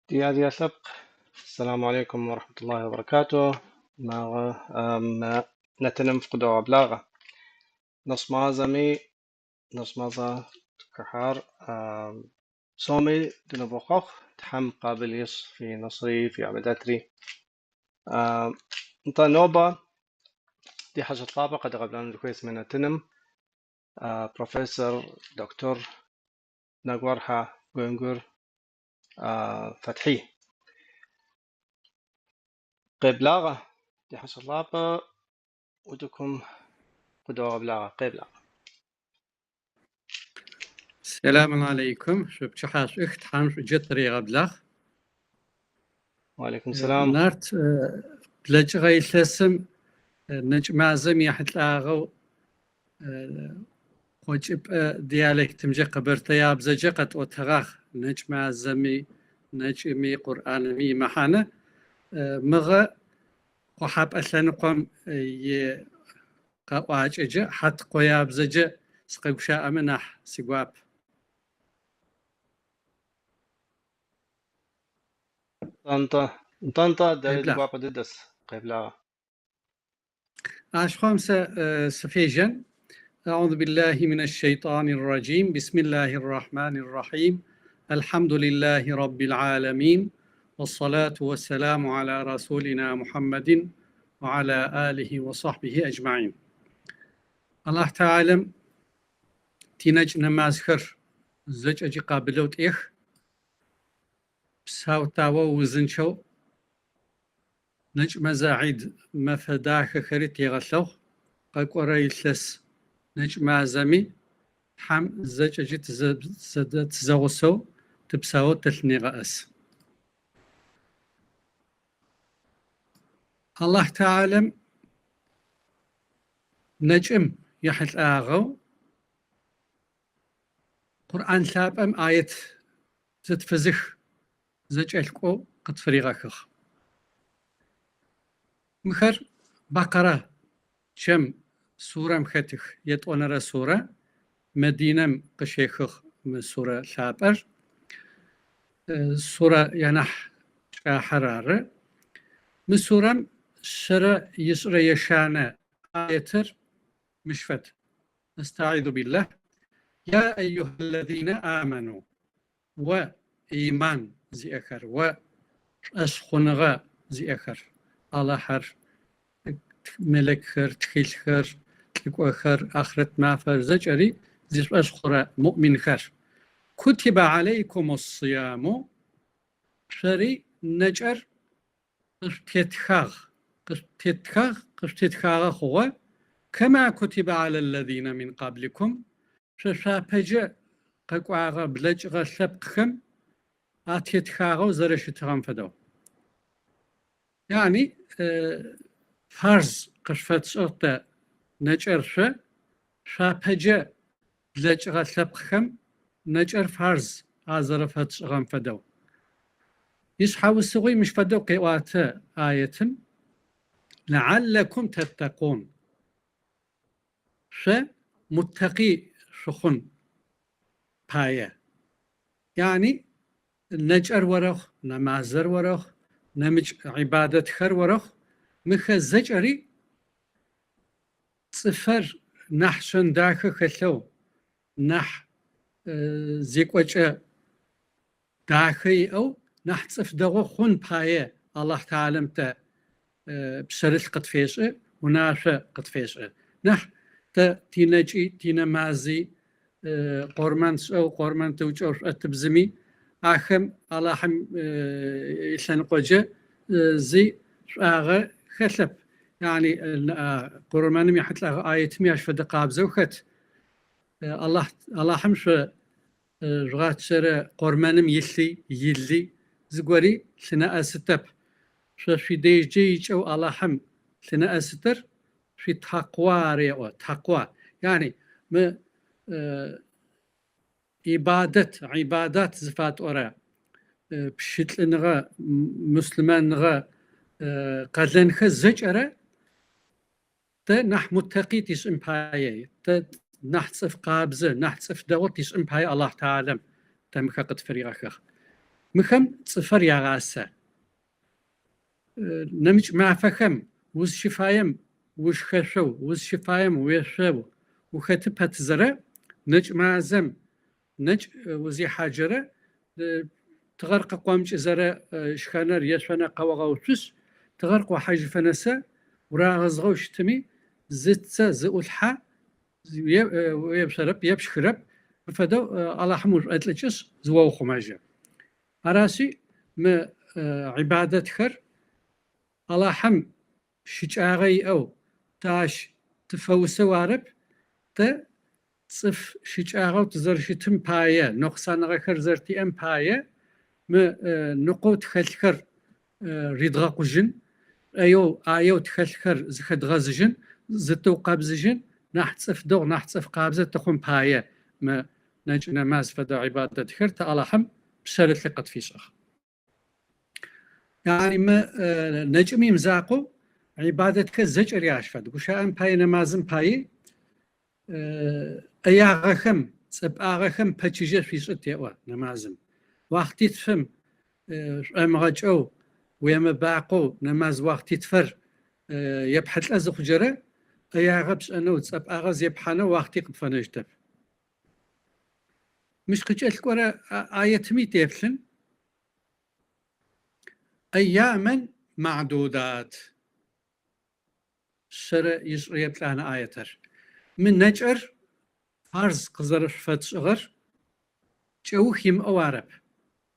Ди адыгэ лъэпкъ, Сэлам алейкум уэ рахьмэтуллахи уэ баракату. Магъэ нэтыным фыкъыдогъэблагъэ. Нэщӏ мазэми, нэщӏ мазэ хыхьар псоми дынывохъуэхъу, Тхьэм къабыл ищӏ фи нэщӏри, фи ӏибадэтри. Нтӏэ, нобэ ди хьэщӏэ лъапӏэ къэдгъэблэгъэну дыхуейщ мы нэтыным профессор, доктор Нэгуэрхьэ Гюнгөр Фэтхьий. Къеблагъэ, ди хьэщӏэ лъапӏэ утыкум къыдогъэблагъэ, къеблагъэ. Сэлам алейкум, шъуипчыхьэ шӏух, Тхьэм шӏуджэ тырегъэблагъ. Уалейкум сэлам. Нарт, блэкӏыгъэ илъэсым нэкӏ мазэм ехьылӏагъэу Къокӏыпӏэ диалектымкӏэ къэбэртэябзэкӏэ къэтӏотэгъагъ нэкӏ мазэми, нэкӏыми, Къурӏанми и мэхьанэ. Мыгъэ къохьапӏэ лъэныкъом и къэӏуакӏэкӏэ хьаткъоябзэкӏэ сыкъэгущыӏэмэ нахь сигуап. Нтӏэ, нтӏэ, нтӏэ, дэри ди Къеблагъ. гуапэ дыдэс, къеблагъэ. Ащыгъум сэ сыфежьэн. أعوذ بالله من الشيطان الرجيم بسم الله الرحمن الرحيم الحمد لله رب العالمين والصلاة والسلام على رسولنا محمد وعلى آله وصحبه أجمعين Аллахь Теалэм тинэкӏ нэмазхэр зэкӏэкӏи къабылэу тӏех, псау-таоу узынчъэу Нэкӏмэзэ гьид мэфэ дахэхэри тегъэлъэгъу, къэкӏорэ илъэс нэкӏмазэми Тхьэм зэкӏэкӏи тызэгъусэу тыпсаоу тылъынегъэӏэс. Алахь Тэхьалэм нэкӏым ехьылӏагъэу Къурӏан лъапӏэм ает зытфызых зэкӏэлъкӏоу къытфыригъэхыгъ. Мыхэр Бакъэрэ, Чэм, сурэм хэтых. Етӏонэрэ сурэ Мэдинэм къыщехыгъ мы сурэ лъапӏэр. Сурэ янахь кӏахьэр ары. Мы сурэм шъэрэ ишӏырэ ешанэ аетыр мыщ фэд. Астаиду биллахь, Я ӏэйюхьэллэзинэ амэну, О ӏиман зиӏэхэр, о шӏошъхъуныгъэ зиӏэхэр, Алахьэр, мелэкхэр, тхылъхэр, лӏыкӏохэр, ахърэт мафэр зэкӏэри зишӏошъ хъурэ муӏминхэр. Кутибэ алейкумус сияму, шъори нэкӏэр къышъутетхагъ, къышъутетхагъ, къышъутетхагъэ хъугъэ, кэма кутибэ алэллэзинэ мин къабликум, шъо шъуапэкӏэ къэкӏуагъэ блэкӏыгъэ лъэпкъхэм атетхагъэу зэрэщытыгъэм фэдэу. Яни фарз къышъуфэтшӏыгъ тэ нэкӏэр шъо шъуапэкӏэ блэкӏыгъэ лъэпкъхэм нэкӏэр фарз азэрэфэтшӏыгъэм фэдэу. Ишъхьаусыгъуи мыщ фэдэу къеӏуатэ аетым, Лэӏаллэкум тэттэкъун, шъо муттакъи шъухъун пае. Яни нэкӏэр орэхъу, нэмазэр орэхъу, нэмыкӏ ӏибадэтхэр орэхъу, мыхэ зэкӏэри Цӏыфэр нахь шэн дахэ хэлъэу, нахь зекӏокӏэ дахэ иӏэу, нахь цӏыф дэгъу хъун пае Алахь Тэхьалэм тэ пшъэрылъ къытфешӏы, унашъо къытфешӏы. Нахь тэ тинэкӏи, тинэмази, къормэн тшӏэу, къормэн тыукӏэу шӏотыбзыми, ахэм Алахьым илъэныкъокӏэ зи шӏуагъэ хэлъэп. Яни къурмэным ехьылӏэгъэ аетми ащ фэдэ къабзэу хэт. Алахь Алахьым шъо жъугъачъэрэ къормэным илъи, или зыгори лъынэӏэсытэп. Шъо шъуидежькӏэ икӏэу Алахьым лъынэӏэсытэр шъуитакъуа ареӏо, такъуа. Яни мы ибадэт, ибадат зыфатӏорэ пщылӏыныгъэ, муслъымэныгъэ къэлэнхэр зэкӏэрэ тэ нахь муттакъи тишӏын пае, тэ нахь цӏыф къабзэ, нахь цӏыф дэгъу тишӏын пае Алахь Тэхьалэм тэ мыхэр къытфыригъэхыгъ. Мыхэм цӏыфэр ягъасэ. Нэмыкӏ мафэхэм узщыфаем ушхэшъоу, узщыфаем уешъоу ухэты пэтзэрэ, нэкӏ мазэм нэкӏ узихьаджэрэ тыгъэр къыкъомыкӏызэрэ шхэнэр, ешъонэр къэогъэуцушъ, тыгъэр къохьажьыфэ нэсэ урагъэзыгъэу щытми, зы цэ, зы ӏулъхьэ уешъорэп е пшхырэп, мы фэдэу Алахьым ушӏолӏыкӏышъ, зыоухъумэжьы. Аращи, мы гьибадэтхэр Алахьым щыкӏагъэ иӏэу тэ ащ тыфэусэу арэп, тэ цӏыф щыкӏагъэу тызэрыщытым пае, нокъсаныгъэхэр зэртиӏэм пае мы ныкъоу тхэлъхэр ридгъэкъужьын, шӏоеу, ӏаеу тхэлъхэр зыхэдгъэзыжьын, зытыукъэбзыжьын, нахь цӏыф дэгъу, нахь цӏыф къабзэ тыхъун пае мы нэкӏ нэмаз фэдэ гьибадэтхэр тэ Алахьым пшъэрылъы къытфишӏыгъ. Яни мы нэкӏым имызакъоу гьибадэтхэр зэкӏэри ащ фэд. Гущыӏэм пае нэмазым паи ӏэягъэхэм, цӏэпӏагъэхэм пэчыжьэ шъуишӏыт еӏо нэмазым. Уахътитфым шӏомыгъэкӏэу, уемыбакъоу нэмаз уахътитфэр епхьылӏэ зыхъуджэрэ, ӏэягъэ пшӏэнэу, цӏэпӏагъэ зепхьанэу уахъти къыпфэнэжьтэп. Мыщ къыкӏэлъыкӏорэ аетми теплъын. أياما معدودات. Шъэрэ ишӏырэ еплӏанэ аетэр. Мы нэкӏэр фарз къызэрэшъуфэтшӏыгъэр кӏэух имыӏэу арэп.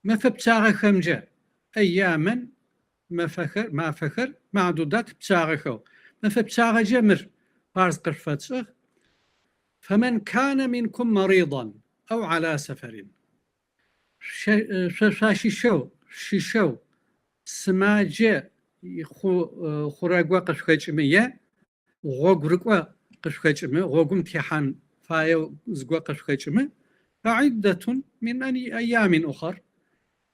Мэфэ пчъагъэхэмкӏэ, أياما, мэфэхэр, мафэхэр, معدودات пчъагъэхэу. Мэфэ пчъагъэкӏэ мыр фарз къышъуфэтшӏыгъ. فمن كان منكم مريضا أو على سفر. Шъо шъуащыщэу, шъущыщэу, сымаджэ хъурэго къышъухэкӏымэ е гъогу рыкӏо къышъухэкӏымэ, гъогум техьан фаеу зыго къышъухэкӏымэ, فعدة من أيام أخر,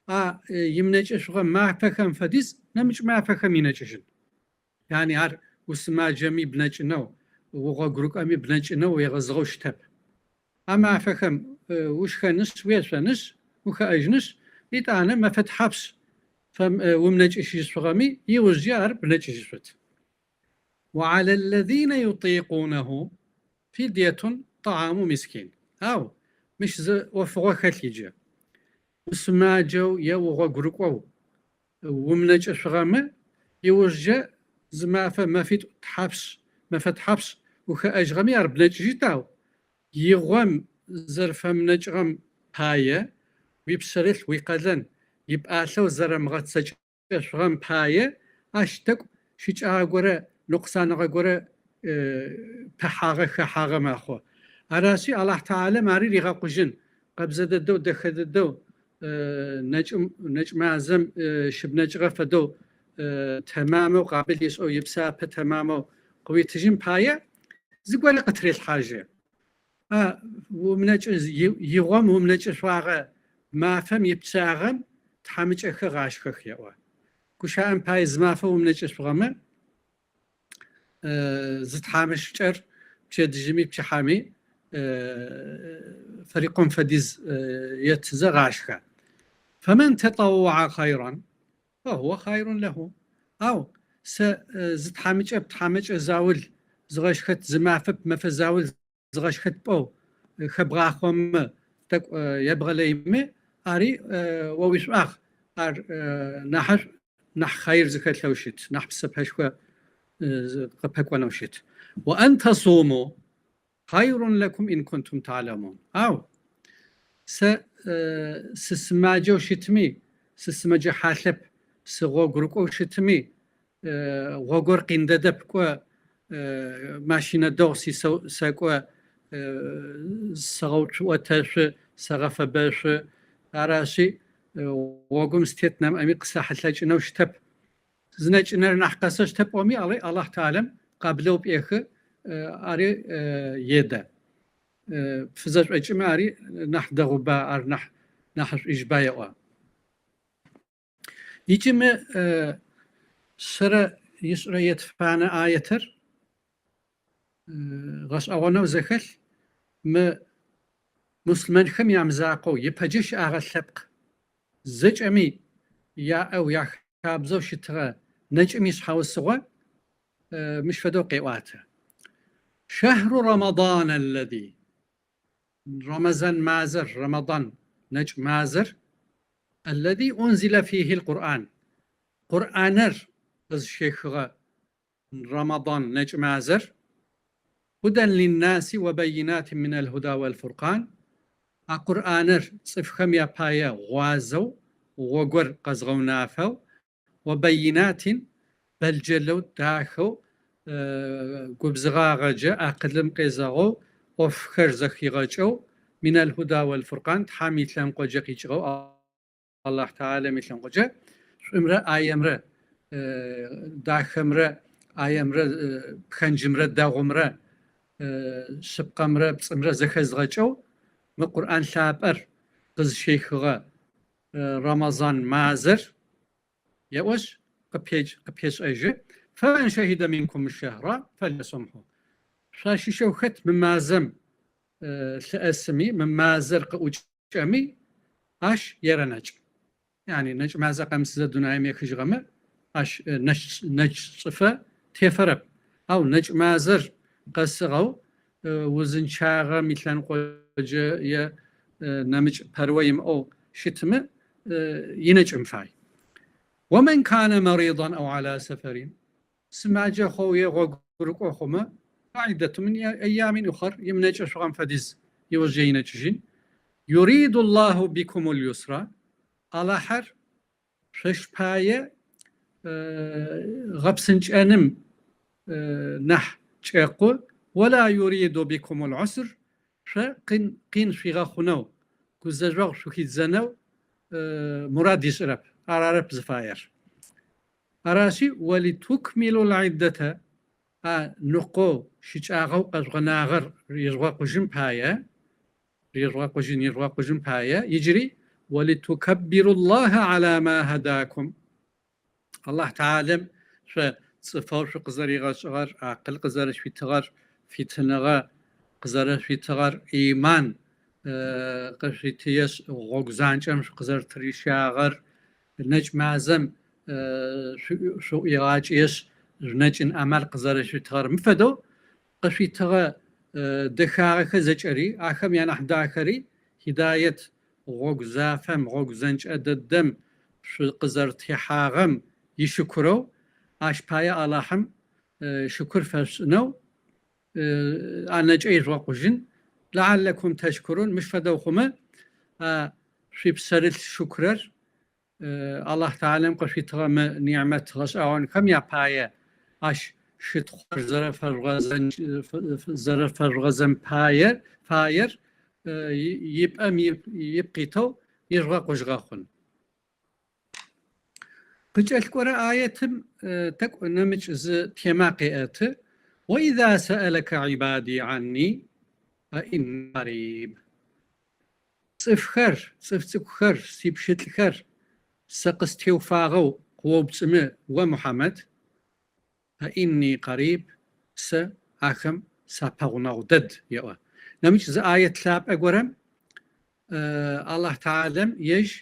а имынэкӏышъугъэ мафэхэм фэдиз нэмыкӏ мафэхэм инэкӏыжьын. Яни ар усымаджэми бнэкӏынэу, угъогурыкӏоми бнэкӏынэу уегъэзыгъэу щытэп. А мафэхэм ушхэнышъ, уешъонышъ, ухэӏэжьынышъ, итӏанэ мэфэ тхьапш умынэкӏыжьышъугъэми, иужькӏэ ар бнэкӏыжьышъут. وعلى الذين يطيقونه فدية طعام مسكين. Ау мыщ зы ӏофыгъо хэлъ иджы. Усымаджэу е угъогурыкӏоу умынэкӏышъугъэмэ, иужькӏэ зы мафэ, мэфитӏу тхьапш, мэфэ тхьапш ухэӏэжьыгъэми ар бнэкӏыжьыт, ау игъом зэрэфэмынэкӏыгъэм пае уипшъэрылъ, уикъэлэн ипӏалъэу зэрэмыгъэцэкӏэшъугъэм пае ащ тӏэкӏу щыкӏагъэ горэ, ныкъусаныгъэ горэ пыхьагъэ, хэхьагъэ мэхъу. Аращи, Алахь Тэхьалэм ари ригъэкъужьын, къэбзэ дэдэу, дэхэ дэдэу нэкӏым, нэкӏ мазэм щыбнэкӏыгъэ фэдэу тэмамэу къабыл ишӏэу, ипсапэ тэмамэу къыуитыжьын пае зыгорэ къытырелъхьажьы. А умынэкӏы, игъом умынэкӏышъуагъэ мафэм ипчъагъэм тхьамыкӏэхэр гъашхэх еӏо. Гущыӏэм пае зы мафэ умынэкӏышъугъэмэ, зы тхьамыщкӏэр пчэдыжьыми пчыхьэми фырикъум фэдиз етызэ гъашхэ. فمن تطوع خيرا فهو خير له. Ау сэ зы тхьамыкӏэп, тхьамыкӏэ заул зыгъэшхэт, зы мафэп, мэфэ заул зыгъэшхэт пӏоу хэбгъахъомэ, тӏэкӏу ебгъэлэймэ, ари о уишӏуагъ, ар нахьышӏу, нахь хъаир зыхэлъэу щыт, нахь псэпэшхо къыпэкӏонэу щыт. وأن تصوموا خير لكم إن كنتم تعلمون. Ау сэ сысымаджэу щытми, сысымэджэ хьалъэп, сыгъогурыкӏоу щытми, Гъогур къин дэдэп, кӏо, машинэ дэгъу сисэу сэкӏо, сэгъэуцуӏотэшъу, сэгъэфэбэшъу. Аращи, гъогум сытет нэмыӏэми къысэхьылъэкӏынэу щытэп. Зынэкӏынэр нахь къэсэштэ пӏоми, Алахь Тэхьалэм къабылэу пӏехы, ари едэ. Пфызэшӏокӏымэ ари нахь дэгъуба, ар нахь нахьышӏужьба еӏо. Икӏи мы шъэрэ ишӏырэ етфанэ аетыр гъэшӏэгъонэу зэхэлъ, мы муслъымэнхэм ямызакъоу ипэджэ щыӏагъэ лъэпкъ зэкӏэми яӏэу, яхабзэу щытыгъэ нэкӏым ишъхьаусыгъо мыщ фэдэу къеӏуатэ. شهر رمضان الذي Рэмэзан мазэр, Рэмэдан нэкӏ мазэр, الذي أنزل فيه القرآن, Къурӏанэр къызщехыгъэ Рэмэдан нэкӏ мазэр, هدى للناس وبينات من الهدى والفرقان, а Къурӏанэр цӏыфхэм япае гъуазэу, гъогор къэзгъэунафэу, وبينات, бэлджэлэу, дахэу, губзыгъагъэкӏэ, акъылым къезэгъэу, ӏофхэр зэхигъэкӏэу, من الهدى والفرقان, Тхьэм илъэныкъокӏэ къикӏыгъэу, Аллахь Тэхьалэм илъэныкъокӏэ, шӏумрэ ӏаемрэ, дахэмрэ ӏаемрэ, пхэнджымрэ дэгъумрэ, шъыпкъэмрэ пцӏымрэ зэхэзгъэкӏэу, мы Къурӏан лъапӏэр къызщехыгъэ Рэмэзан мазэр, Еӏошъ, къыпешӏэжьы, فمن شهد منكم الشهر فليصمه. Шъуащыщэу хэт мы мазэм лъыӏэсыми, мы мазэр къыӏукӏэми, ащ ерэнэкӏ. Яни нэкӏ мазэ къэмысызэ дунаим ехыжьыгъэмэ, ащ нэкӏ чӏыфэ тефэрэп. Ау нэкӏ мазэр къэсыгъэу узынчъагъэм илъэныкъоджэ е нэмыкӏ пэрыо имыӏэу щытмэ, инэкӏын фай. ومن كان مريضا أو على سفر сымаджэ хъоу е гъогурыкӏо хъумэ, فعدة من أيام أخر имынэкӏышъугъэм фэдиз иужькӏэ инэкӏыжьын. يريد الله بكم اليسر Алахьэр шъощ пае гъэпсынкӏэным нахь кӏэкъу, ولا يريد بكم العسر шъо къин шъуигъэхъунэу, гузэжъогъу шъухидзэнэу мурад ишӏырэп, ар арэп зыфаер. Аращи, ولتكملوا العدة а ныкъоу, щыкӏагъэу къэжъугъэнагъэр ижъугъэкъужьын пае, ижъугъэкъужьын, ижъугъэкъужьын пае, иджыри ولتكبروا الله على ما هداكم Аллахь Тэхьалэм шъо цӏыфэу шъукъызэригъэшӏыгъэр, акъыл къызэрэшъуитыгъэр, фитыныгъэ къызэрэшъуитыгъэр, ӏиман къышъуитыешъ гъогу занкӏэм шъукъызэрэтырищагъэр, нэкӏ мазэм шъуӏуигъакӏыешъ жъунэкӏын амал къызэрэшъуитыгъэр, мы фэдэу къышъуитыгъэ дэхагъэхэр зэкӏэри, ахэм янахь дахэри хидает гъогу зафэм, гъогу зэнкӏэ дэдэм шъукъызэрэтехьагъэм ишыкурэу, ащ пае Алахьым шыкур фэшъушӏынэу анэкӏэ ижъугъэкъужьын, لعلكم تشكرون, мыщ фэдэу хъумэ, а шъуипшъэрылъ шыкурэр Алахь Тэхьалэм къышъуитыгъэ мы ни'мэт гъэшӏэгъонхэм япае ащ щытхъур зэрэфэжъугъэзэн фаер ипӏэм ипкъ итэу ижъугъэкъужьыгъэ хъун. Къыкӏэлъыкӏорэ аетым тӏэкӏу нэмыкӏ зы тема къеӏэты, وإذا سألك عبادي عني فإني قريب. Цӏыфхэр, цӏыф цӏыкӏухэр, сипщылӏхэр сэ къыстеуфагъэу къыоупчӏымэ, о Мухьамэд, فإني قريب, сэ ахэм сапэгъунэгъу дэд, еӏо. Нэмыкӏ зы ает лъапӏэ горэм Алахь Тэхьалэм ежь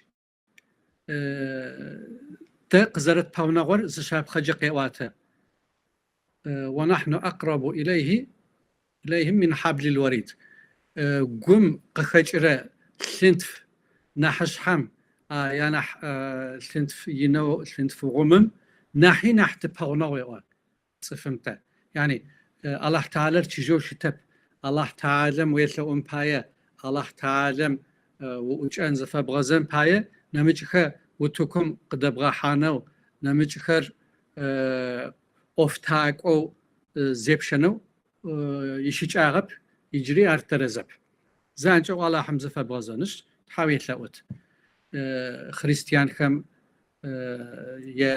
тэ къызэрэтпэгъунэгъур зы шапхъэкӏэ къеӏуатэ. ونحن أقرب إليه إليهم من حبل الوريد. Гум къыхэкӏырэ лъынтф нахьышъхьэм, янахь лъынтф инэу лъынтф гъумым нахьи нахь тыпэгъунэгъу еӏо цӏыфым тэ. Яни Алахь Тэхьалэр чыжьэу щытэп. Алахь Тэхьалэм уелъэӏун пае, Алахь Тэхьалэм уӏукӏэн зыфэбгъэзэн пае нэмыкӏхэр утыкум къыдэбгъэхьанэу, нэмыкӏхэр ӏофтакӏоу зепщэнэу ищыкӏагъэп, иджыри ар тэрэзэп. Занкӏэу Алахьым зыфэбгъэзэнышъ, Тхьэ уелъэӏут. Христианхэм е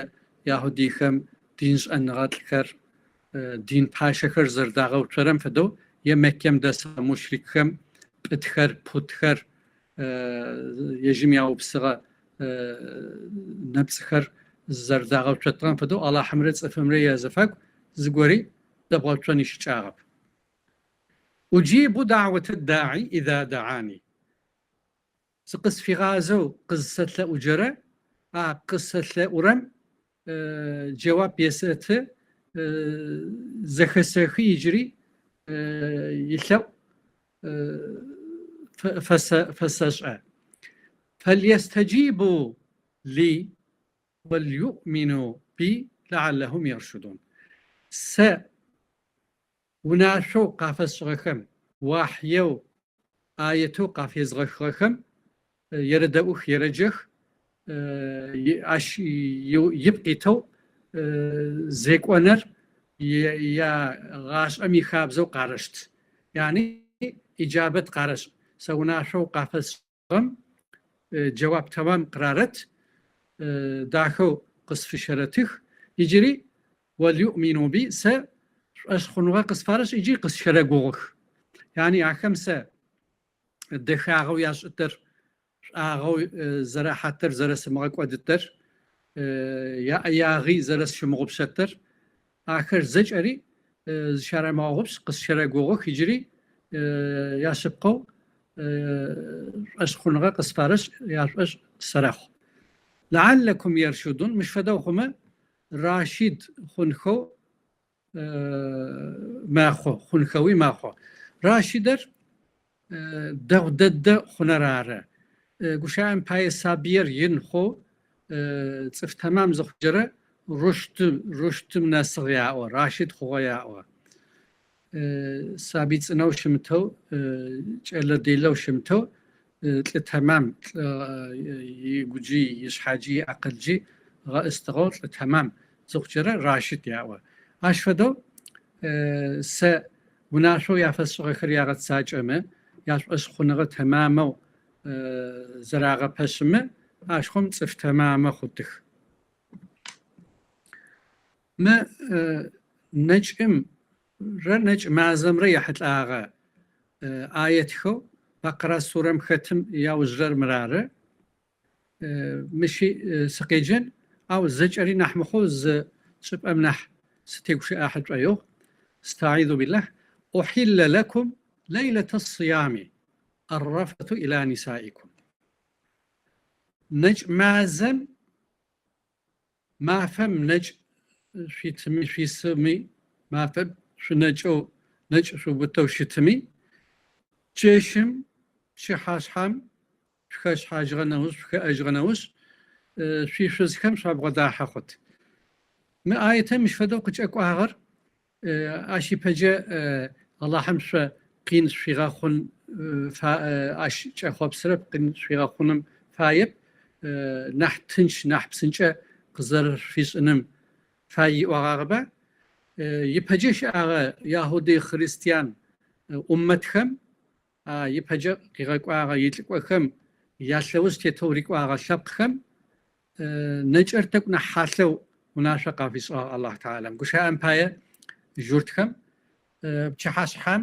яхудихэм дин шӏэныгъэлӏхэр, дин пащэхэр зэрэдагъэуцорэм фэдэу е Меккэм дэсыгъэ мушрикхэм пӏытхэр, путхэр, ежьым яупсыгъэ нэпцӏхэр зэрэдагъэуцотыгъэм фэдэу Алахьымрэ цӏыфымрэ язэфагу зыгори дэбгъэуцон ищыкӏагъэп. أجيب دعوة الداع إذا دعان. Зыкъысфигъазэу къызсэлъэӏуджэрэ, а къысэлъэӏурэм джэуап есэты, зэхэсэхы иджыри илъэӏу фэсэшӏэ. Фэлъестэджибу ли уэлъюӏмину би лэгьэллэхум ершудун. Сэ Унашъоу къафэсшӏыгъэхэм, уахьеу, аетэу къафезгъэхыгъэхэм ерэдэӏух, ерэджэх, ащ ипкъ итэу зекӏонэр я гъашӏэм ихабзэу къарэшт. Яни иджабэт къарэшӏ. Сэ унашъоу къафэсшӏыгъэм джэуап тэмам къырарэт, дахэу къысфыщэрэтых. Иджыри уэлъюӏмину би, сэ шӏошъхъуныгъэ къысфарэшӏ иджи къысщэрэгугъых. Яни ахэм сэ дэхагъэу яшӏытэр, шӏуагъэу зэрахьатэр зэрэсымыгъэкӏодытэр, яӏэягъи зэрэсщымыгъупшэтэр, Ахэр зэкӏэри зыщарэмыгъэгъупш, къысщэрэгугъых иджыри яшъыпкъэу шӏошъхъуныгъэ къысфарэшӏ, яшӏошъ сэрэхъу. Лэгьэллэкум ершудун, мыщ фэдэу хъумэ, рашид хъунхэу мэхъу, хъунхэуи мэхъу. Рашидэр Дэгъу дэдэ хъунэр ары. Гущыӏэм пае сабыер ин хъоу цӏыф тэмам зыхъуджэрэ рушдым, рушдым нэсыгъ яӏо, рашид хъугъэ яӏо. Сабый цӏынэу щымытэу, кӏэлэ делэу щымытэу лӏы тэмам, лӏы игуджи, ишъхьаджи, иакъылджи гъэӏыстыгъэу лӏы тэмам зыхъуджэрэ рашид яӏо. Ащ фэдэу Сэ унашъоу яфэсшӏыгъэхэр ягъэцакӏэмэ, яшӏошъхъуныгъэ тэмамэу зэрагъэпэшъымэ, ашхъом цӏыф тэмамэ хъутых. Мы нэкӏымрэ нэкӏ мазэмрэ ехьылӏагъэ аетхэу Бакъара сурэм хэтым яужьырэр мырары. Мыщи сыкъеджэн, ау зэкӏэри нахь мыхъоу зы чӏыпӏэм нахь сытегущыӏахьы шӏоигъу. Астаизу биллахь, Ухилля лэкум лейлэтэ ссыями ар-рафэту иля нисаикум. Нэкӏ мазэм Мафэм нэкӏ шъуитыми шъуисыми, мафэм шъунэкӏэу нэкӏ шъуубытэу щытыми, чэщым, пчыхьашъхьэм шъухэшъхьажьыгъэ нэужь, шъухэӏэжьыгъэ нэужь шъуишъузхэм шъуабгъодахьэ хъут. Мы аетэм мыщ фэдэу къыкӏэкӏуагъэр Ащ ипэджэ Алахьым шъо къин шъуигъэхъун ащ кӏэхъопсырэп, къин шъуигъэхъуным фаеп, нахь тынч, нахь псынкӏэ къызэрэшъуфишӏыным фай иӏогъагъэба? Ипэджэ щыӏагъэ яхудый христиан ӏуммэтхэм а ипэджэ къигъэкӏуагъэ илӏыкӏохэм ялъэуж тетэу рикӏуагъэ лъэпкъхэм Нэкӏэр тӏэкӏу нахь хьалъэу унашъо къафишӏыгъ Аллахь Тэхьалэм. Гущыӏэм пае журтхэм пчыхьашъхьэм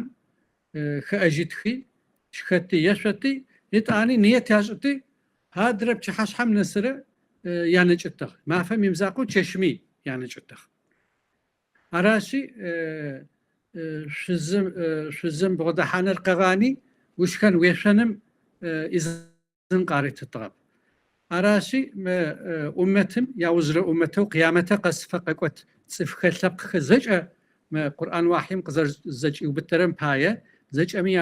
хэӏэжьытхи, шхэти, ешъоти, етӏани ныет яшӏыти, адрэ пчыхьашъхьэм нэсырэ янэкӏытыгъ. Мафэм имызакъоу чэщми янэкӏытыгъ. Аращи, шъузым шъузым бгъодэхьаныр къэгъани, ушхэн уешъоным ӏизын къаритытыгъэп. Аращи, мы ӏуммэтым, яужьырэ ӏуммэтэу къиямэтэ къэсыфэ къэкӏот цӏыфхэ лъэпкъхэ зэкӏэ мы Къурӏан уахьим къызэрэзэкӏиубытэрэм пае, зэкӏэми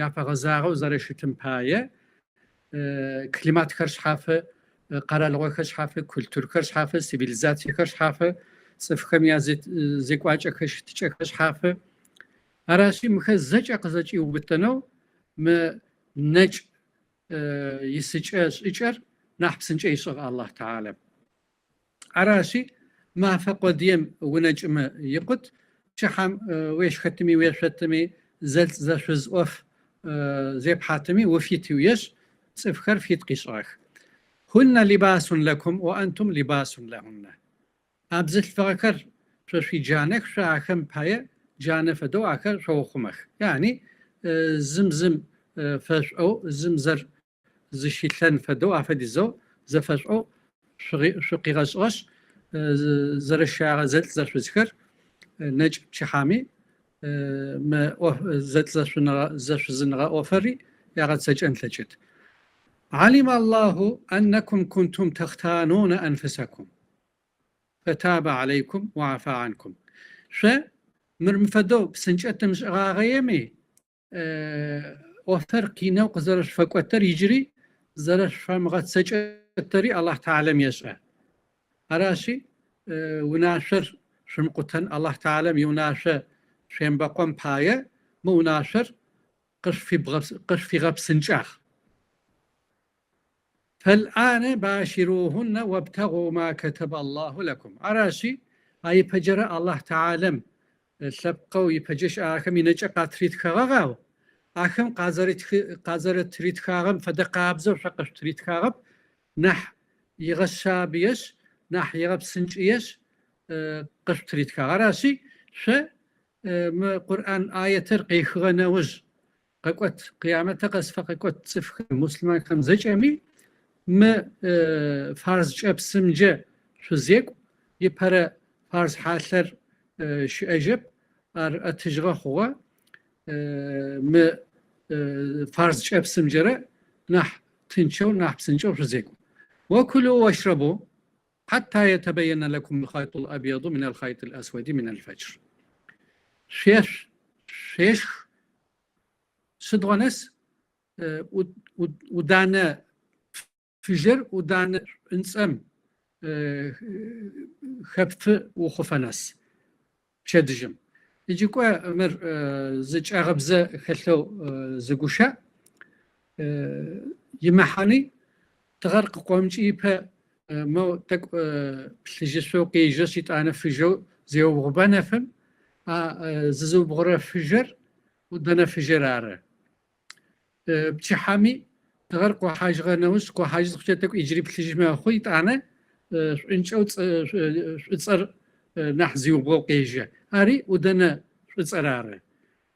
яфэгъэзагъэу зэрэщытым пае, климатхэр шъхьафы, къэралыгъохэр шъхьафы, культурхэр шъхьафы, цивилизациехэр шъхьафы, цӏыфхэм язекӏуакӏэхэр, щытыкӏэхэр шъхьафы. Аращи, мыхэр зэкӏэ къызэкӏиубытэнэу мы нэкӏ исыкӏэ шӏыкӏэр нахь псынкӏэ ышӏыгъ Аллахь Тэхьалэм. Аращи, мафэ къодыем унэкӏымэ икъут, пчыхьэм уешхэтыми уешъотыми, зэлӏ-зэшъуз ӏоф зепхьатыми уфит уешӏ, цӏыфхэр фит къишӏыгъэх. Хуннэ либасун лэкум о антум либасун лэхуннэ. А бзылъфыгъэхэр шъо шъуиджанэх, шъо ахэм пае джанэ фэдэу ахэр шъоухъумэх. Яни зым зым фэшӏоу, зым зэр зыщилъэн фэдэу афэдизэу зэфэшӏоу шъукъигъэшӏыгъэшъ, зэрэщагъэ зэлӏ-зэшъузхэр нэкӏ пчыхьами мы зэлӏ-зэшъузыныгъэ ӏофэри ягъэцэкӏэн лъэкӏыт. علم الله أنكم كنتم تختانون أنفسكم فتاب عليكم وعفا عنكم. Шъо мыр мыфэдэу псынкӏэ тымышӏыгъагъэеми, ӏофыр къинэу къызэрэшъуфэкӏотэр иджыри зэрэшъуфэмыгъэцэкӏэтэри Алахь Тэхьалэм ешӏэ. Аращи, унашъор шъумыкъутэн Алахь Тэхьалэм иунашъо шъуемыбэкъон пае мы унашъор къышъуфигъэпсынкӏагъ. فالآن باشروهن وابتغوا ما كتب الله لكم. Аращи, а ипэджэрэ Алахь Тэхьалэм лъэпкъэу ипэджэ щыӏахэм инэкӏэ къатритхэгъэгъау, ахэм къазэрэтыритхагъэм фэдэ къабзэу шъо къышъутыритхагъэп, нахь игъэшъабыешъ, нахь игъэпсынкӏыешъ къышъутыритхагъ. Аращи, шъо мы Къурӏан аетыр къехыгъэ нэужь къэкӏот, къиямэтэ къэсыфэ къэкӏот цӏыфхэм, муслъымэнхэм зэкӏэми мы фарз кӏэпсымджэ шъузекӏу, ипэрэ фарз хьалъэр щыӏэжьэп, ар ӏэтыжьыгъэ хъугъэ, мы фарз кӏэпсымджэрэ нахь тынчэу, нахь псынкӏэу шъузекӏу. وكلوا واشربوا حتى يتبين لكم الخيط الأبيض من الخيط الأسود من الفجر. Шъуешъу, шъуешх, сыдгъо нэс ӏуданэ фыжьыр ӏуданэ шӏунцӏэм хэпфы ухъуфэ нэс пчэдыжьым. Иджы кӏо мыр зы кӏэгъыбзэ хэлъэу зы гущыӏ. Имэхьани тыгъэр къыкъомыкӏы ипэ моу тӏэкӏу плъыжьышъоу къежьэшъ, итӏанэ фыжьэу зеубгъуба нэфым, а зызыубгъурэ фыжьыр ӏудэнэ фыжьыр ары. Пчыхьэми тыгъэр къохьажьыгъэ нэужь, къохьажьы зыхъукӏэ тӏэкӏу иджыри плъыжьы мэхъу, итӏанэ шӏункӏэу шӏуцӏэр нахь зиубгъоу къежьэ. Ари ӏудэнэ шӏуцӏэр ары.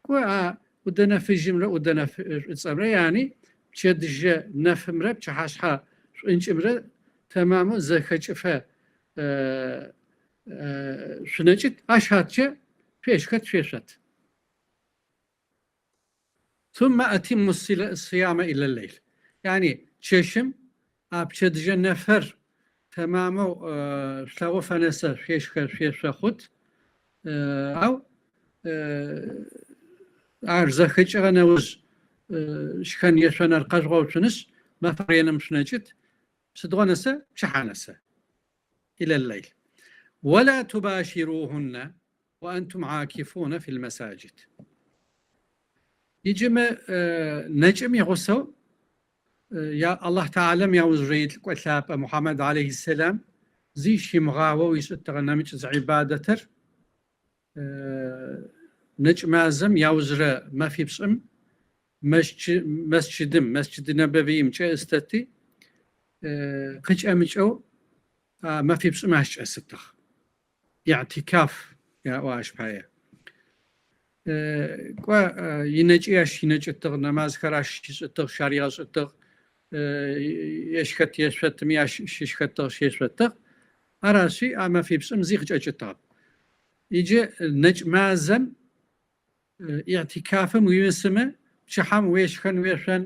Кӏо а ӏудэнэ фыжьымрэ ӏудэнэ шӏуцӏэмрэ, яни пчэдыжьэ нэфымрэ пчыхьашъхьэ шӏункӏымрэ тэмамэу зэхэкӏыфэ шъунэкӏыт, ащ аткӏэ шъуешхэт, шъуешъот. ثم أتموا الصيام إلى الليل. Яни чэщым а пчэдыжьэ нэфэр тэмамэу шъулъэгъуфэ нэсэ шъуешхэ, шъуешъо хъут. Ау ар зэхэкӏыгъэ нэужь шхэн ешъонэр къэжъугъэуцунышъ, мэфэ реным шъунэкӏыт. Сыдгъо нэсэ? Пчыхьэ нэсэ. إلى الليل. ولا تباشروهن وأنتم عاكفون في المساجد. Иджы мы нэкӏым и гъусэу я Аллахь Тэхьалэм яужьрей лӏыкӏуэ лъапӏэ Мухьэмэд алейхи сэлам зи щимыгъауэу ищӏытыгъэ нэмыкӏ зы ӏибадэтыр нэкӏ мазэм яужьрэ мэфипшӏым мэсджыдым, Мэсджыд Нэбэвиимкӏэ ыстэти, къыкӏэмыкӏэу а мэфипшӏым ащ чӏэсытыгъ. Иӏтикаф яӏо ащ пае. Кӏо, инэкӏи ащ инэкӏытыгъ, нэмазхэр ащ щишӏытыгъ, щаригъэшӏытыгъ, ешхэт ешъотми ащ щышхэтыгъ, щешъотыгъ. Аращи, а мэфипшӏым зи къыкӏэкӏытыгъэп. Иджы нэкӏ мазэм иӏтикафым уимысымэ, пчыхьэм уешхэн, уешъон,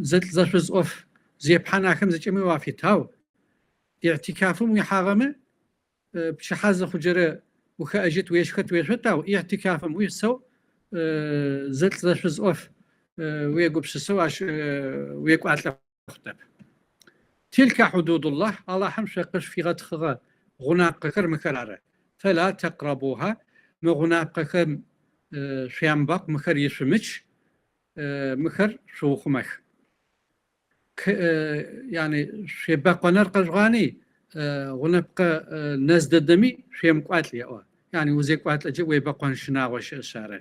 зэлӏ-зэшъуз ӏоф зепхьан ахэм зэкӏэми уафит. Ау иӏтикафым уихьагъэмэ, пчыхьэ зыхъуджэрэ ухэӏэжьыт, уешхэт, уешъот, ау иӏтикафым уисэу зэлӏ-зэшъуз ӏоф уегупшысэу ащ уекӏуалӏэ хъутэп. تلك حدود الله, Алахьым шъо къышъуфигъэтхъыгъэ гъунапкъэхэр мыхэр ары. فلا تقربوها, мы гъунапкъэхэм шъуямыбакъу, мыхэр ишъумыч, мыхэр шъуухъумэх. Яни шъуебэкъонэр къэжъугъани, гъунэпкъэ нэз дэдэми шъуемыкӏуалӏ еӏо. Яни узекӏуалӏэкӏэ уебэкъон щынагъо щыӏэшъ ары.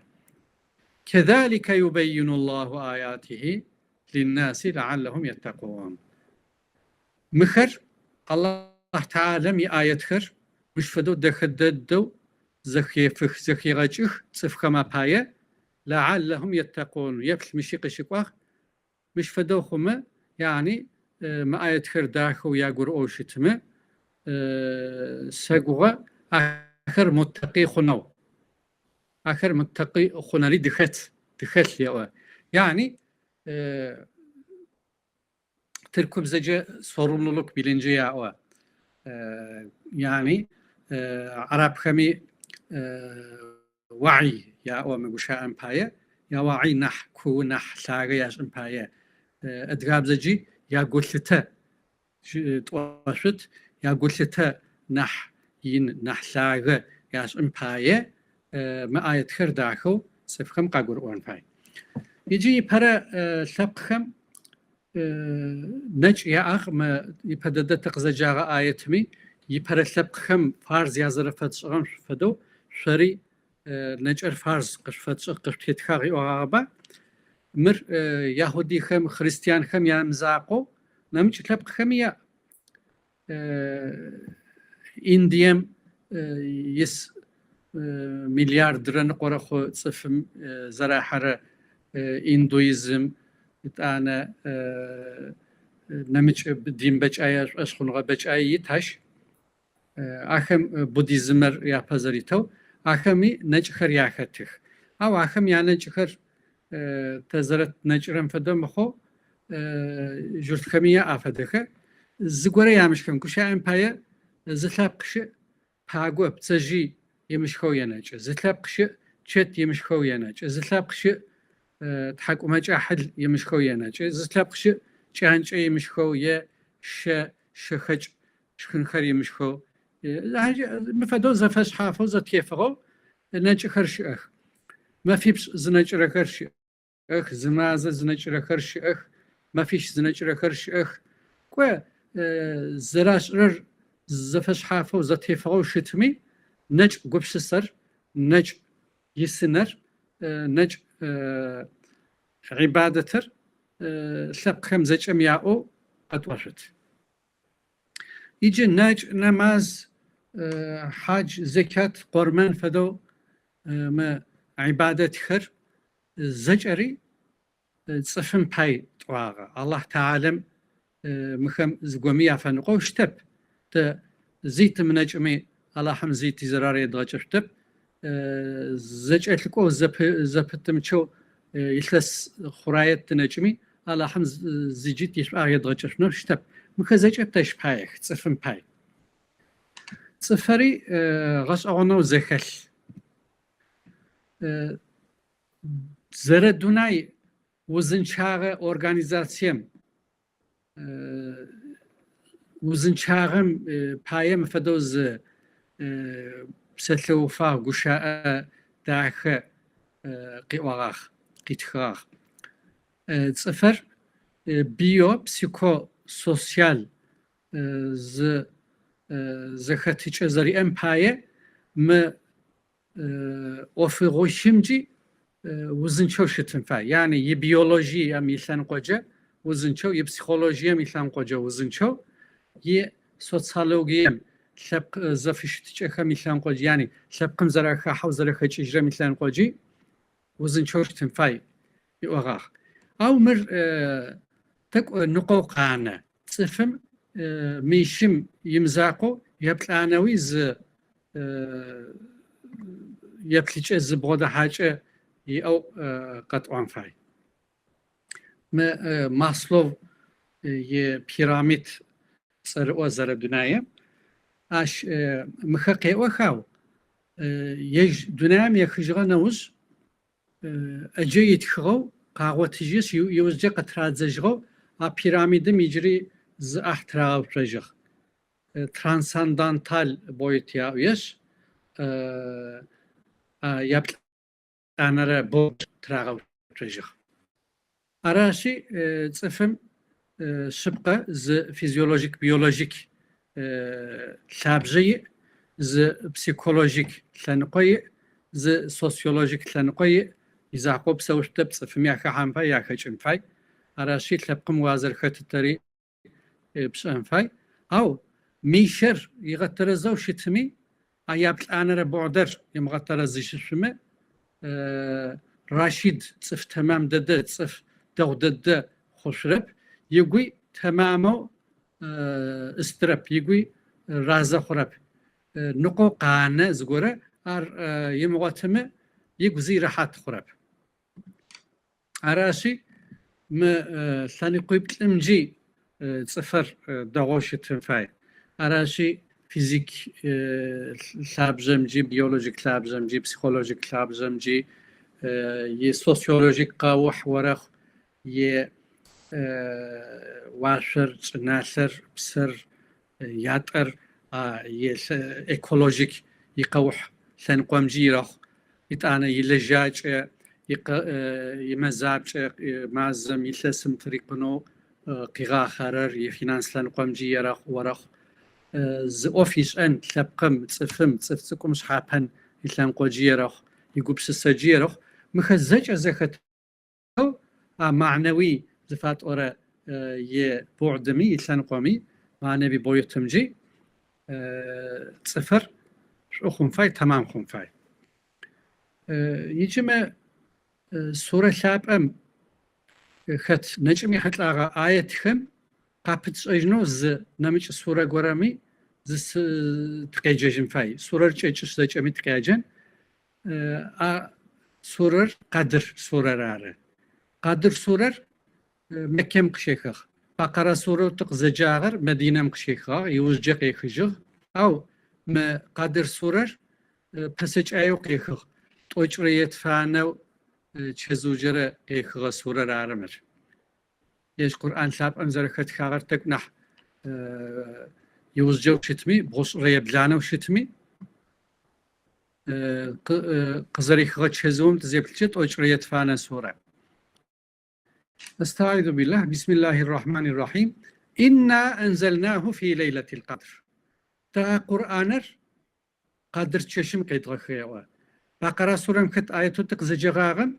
كذلك يبين الله آياته للناس لعلهم يتقون. Мыхэр Аллахь Тэхьалэм иаетхэр мыщ фэдэу дэхэ дэдэу зэхефых, зэхегъэкӏых цӏыфхэм апае, لعلهم يتقون, еплъ мыщи къыщыкӏуагъ, Мыщ фэдэу хъумэ, яни мы аетхэр дахэу ягурыӏоу щытмэ, сэгугъэ ахэр муттакъи хъунэу. Ахэр муттакъи хъунэри дыхэт, дыхэлъ еӏо. Яни Тыркубзэкӏэ sorumluluk bilinci яӏо. Yani арабхэми ваӏй яӏо мы гущыӏэм пае, яваӏй нахь куу, нахь лъагэ яшӏын пае. Адыгабзэкӏи ягулъытэ тӏошъут, ягулъытэ нахь ин, нахь лъагэ яшӏын пае мы аетхэр дахэу цӏыфхэм къагурыӏон фай. Иджы ипэрэ лъэпкъхэм нэкӏ яӏагъ, мы ипэ дэдэ тыкъызэджагъэ аетми ипэрэ лъэпкъхэм фарз язэрэфэтшӏыгъэм фэдэу шъори нэкӏэр фарз къышъуфэтшӏыгъ, къышъутетхагъ иӏогъагъэба? Мыр яхудихэм, христианхэм ямызакъоу нэмыкӏ лъэпкъхэми яӏ. Индием ис миллиардрэ ныкъорэ хъу цӏыфым зэрахьэрэ индуизм, етӏанэ нэмыкӏ дин бэкӏае, шӏошъхъуныгъэ бэкӏае ит ащ. Ахэм буддизмэр япэ зэритэу, ахэми нэкӏхэр яхэтых. Ау ахэм янэкӏхэр тэ зэрэтнэкӏырэм фэдэ мыхъоу журтхэми яӏ афэдэхэр. Зыгорэ ямышхын, гущыӏэм пае зы лъэпкъ щыӏ, паго, пцэжъый имышхэу енэкӏы. Зы лъэпкъ щыӏ, чэт имышхэу енэкӏы. Зы лъэпкъ щыӏ, тхьакӏумэкӏыхьыл имышхэу енэкӏы. Зы лъэпкъ щыӏ, кӏанкӏэ имышхэу е щэ, щэхэкӏ шхынхэр имышхэу. Мы фэдэу зэфэшъхьафэу зэтефыгъэу нэкӏыхэр щыӏэх. Мэфипшӏ зынэкӏырэхэр щыӏэх, зы мазэ зынэкӏырэхэр щыӏэх, мэфищ зынэкӏырэхэр щыӏэх. Кӏо, зэрашӏырэр зэфэшъхьафэу зэтефыгъэу щытми, нэкӏ гупшысэр, нэкӏ исынэр, нэкӏ гьибадэтыр лъэпкъхэм зэкӏэм яӏэу къэтӏошъут. Иджы нэкӏ, нэмаз, хьадж, зекат, къурмэн фэдэу мы гьибадэтхэр зэкӏэри цӏыфым пай тӏуагъэ. Аллахь Тэхьалэм мыхэм зыгоми яфэныкъоу щытэп. Тэ зи тымынэкӏыми Аллахьым зи тизэрар едгъэкӏышъутэп. Зэкӏэлъыкӏоу зэпытымычэу илъэс хъурае тынэкӏыми Алахьым зыджи тишӏуагъ едгъэкӏышъунэу щытэп. Мыхэр зэкӏэ тэщ паех, цӏыфым пай. Цӏыфэри гъэшӏэгъонэу зэхэлъ. Зэрэдунай узынчъагъэ организацием Узынчъагъэм пае мы фэдэу зы псэлъэуфагъ, гущыӏэ дахэ къыӏогъагъ, къитхыгъагъ. Цӏыфэр био, психо, социал зы зэхэтыкӏэ зэриӏэм пае мы ӏофыгъуищымкӏи узынчъэу щытын фай. Yani ибиологием илъэныкъокӏэ узынчъэу, ипсихологием илъэныкъокӏэ узынчъэу, и социологием лъэпкъ зэфыщытыкӏэхэм илъэныкъокӏи, yani лъэпкъым зэрэхахьэу зэрэхэкӏыжьырэм илъэныкъокӏи узынчъэу щытын фай ыӏогъагъ. Ау мыр тӏэкӏу ныкъоу къанэ. Цӏыфым мыщым имызакъоу еплӏанэуи зы еплъыкӏэ, зы бгъодэхьакӏэ иӏэу къэтӏон фай. Мы Маслоу и пирамид цӏэрыӏо зэрэдунаем ащ мыхэр къеӏох, ау ежь дунаим ехыжьыгъэ нэужь ӏэджэ итхыгъэу къагъотыжьышъ, иужькӏэ къытырадзэжьыгъэу а пирамидым иджыри зы ӏахь тырагъэуцожьыгъ. Трансцендентал boyut яӏуешъ, яплӏанэрэ бугьд тырагъэуцожьыгъ. Аращи, цӏыфым шъыпкъэ зы физиологик, биологик лъабжъэ иӏ, зы психологик лъэныкъо иӏ, зы социологик лъэныкъо иӏ, изакъоу псэушъутэп, цӏыфым яхэхьан фай, яхэкӏын фай. Аращи, лъэпкъым уазэрхэтытэри пшӏэн фай. Ау мыщэр игъэтэрэзэу щытми, а яплӏанэрэ бугьдэр ымыгъэтэрэзыжьышъумэ, Ращид цӏыф тэмам дэдэ, цӏыф дэгъу дэдэ хъушъурэп, ыгуи тэмамэу ыстырэп, ыгуи разэ хъурэп. Ныкъоу къанэ зыгорэ, ар ымыгъотымэ, ыгу зи рэхьат хъурэп. Аращи, мы лъэныкъуиплӏымджи цӏыфыр дэгъоу щытын фай. Аращи, физик лъабжъэмджи, биологик лъабжъэмджи, психологик лъабжъэмджи, и социологик къэухь орэхъу, е уашъор, чӏыналъэр, псыр, ятӏэр, е экологик икъэухь лъэныкъомджи ирэхъу. Итӏанэ илэжьакӏэ, имэзапкӏэ мазэм, илъэсым фырикъунэу къигъахъэрэр, ифинанс лъэныкъомджи ерэхъу, орэхъу. Зы ӏоф ишӏэн лъэпкъым, цӏыфым, цӏыф цӏыкӏум шъхьапэн илъэныкъоджи ерэхъу, игупшысэджи ерэхъу. Мыхэр зэкӏэ зэхэтэу а магьнэуи зыфатӏорэ и бугьдыми, илъэныкъоми, магьнэви боютымджи цӏыфыр шӏу хъун фай, тэмам хъун фай. Иджы мы сурэ лъапӏэм хэт нэкӏым ехьылӏагъэ аетхэм къапытшӏэжьынэу зы нэмыкӏ сурэ горэми зы тыкъеджэжьын фай. Сурэр кӏэкӏышъ зэкӏэми тыкъяджэн. А сурэр Къадыр сурэр ары. Къадыр сурэр Меккэм къыщехыгъ. Бакъэрэ сурэу тыкъызэджагъэр Мэдинэм къыщехыгъагъ, иужькӏэ къехыжьыгъ. Ау мы Къадыр сурэр пэсэкӏаеу къехыгъ. Тӏокӏырэ етфанэу чэзыуджэрэ къехыгъэ сурэр ары мыр. Ежь Къурӏан лъапӏэм зэрэхэтхагъэр тӏэкӏу нахь иужькӏэу щытми, бгъушӏырэ ебланэу щытми, къызэрехыгъэ чэзыум тызеплъыкӏэ тӏокӏырэ етфанэ сурэ. Естаиду биллах, бисмиллахи рахмани рахим. Инна анзалнаху фи лейлатил къадр. Тэ а Къурӏаныр Къадыр чэщым къедгъэхыгъ еӏо. Бакъэра сурэм хэт аетэу тыкъызэджэгъагъэм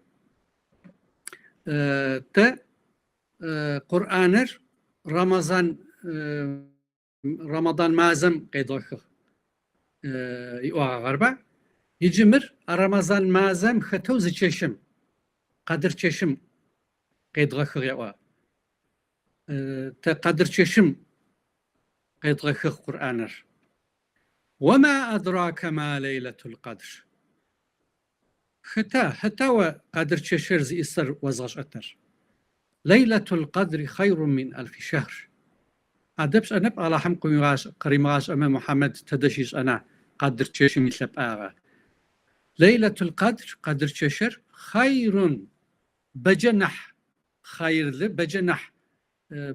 тэ Къурӏаныр Рамазан Рамадан мазэм къедгъэхыгъ иӏуагъ, арба? Иджы мыр а Рамазан мазэм хэтэу зы чэщым, Къадыр чэщым къедгъэхыгъ еӏо. Тэ Къадыр чэщым къедгъэхыгъ Къурӏаныр. Уама адрака ма лейлатул къадр. Хэта, хэта о Къадыр чэщыр зиӏысыр озгъэшӏэтэр? Лейлатул къадри хъайрун мин алфи шэхр. Адэ пшӏэнэп Алахьым къыримыгъашӏэмэ Мухьамэд тэдэ щишӏэна Къадыр чэщым илъэпӏагъэ. Лейлатул къадр, Къадыр чэщыр, хъайрун, бэджэ нахь хъайрлы, бэджэ нахь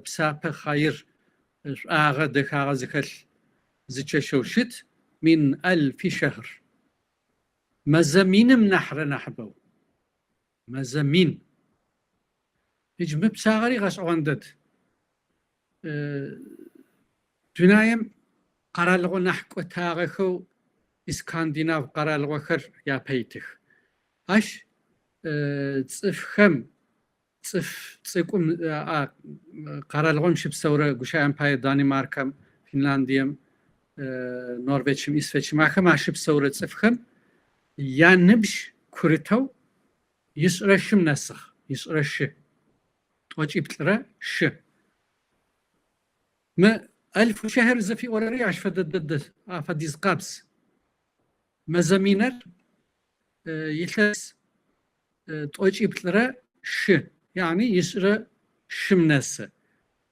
псапэ хъайр, шӏуагъэ, дэхагъэ зыхэлъ зы чэщэу щыт, мин алфи шэхр. Мэзэ миным нахьрэ нахьыбэу. Мэзэ мин. Иджы мы пчъагъэри гъэшӏэгъон дэд. Дунаем къэралыгъо нахь кӏотагъэхэу Искандинав къэралыгъохэр япэ итых. Ащ цӏыфхэм, цӏыф цӏыкӏум а къэралыгъом щыпсэурэ гущыӏэм пае Данимаркэм, Финляндием, Норвечым, Исвечым ахэм ащыпсэурэ цӏыфхэм яныбжь курытэу ишӏырэ щым нэсыгъ, ишӏырэ щы, тӏокӏиплӏырэ щы. Мы Алфу шэхр зыфиӏорэри ащ фэдэ дэдэ, афэдиз къабз. Мэзэ минэр илъэс тӏокӏиплӏырэ щы, яни ишӏырэ щым нэсы.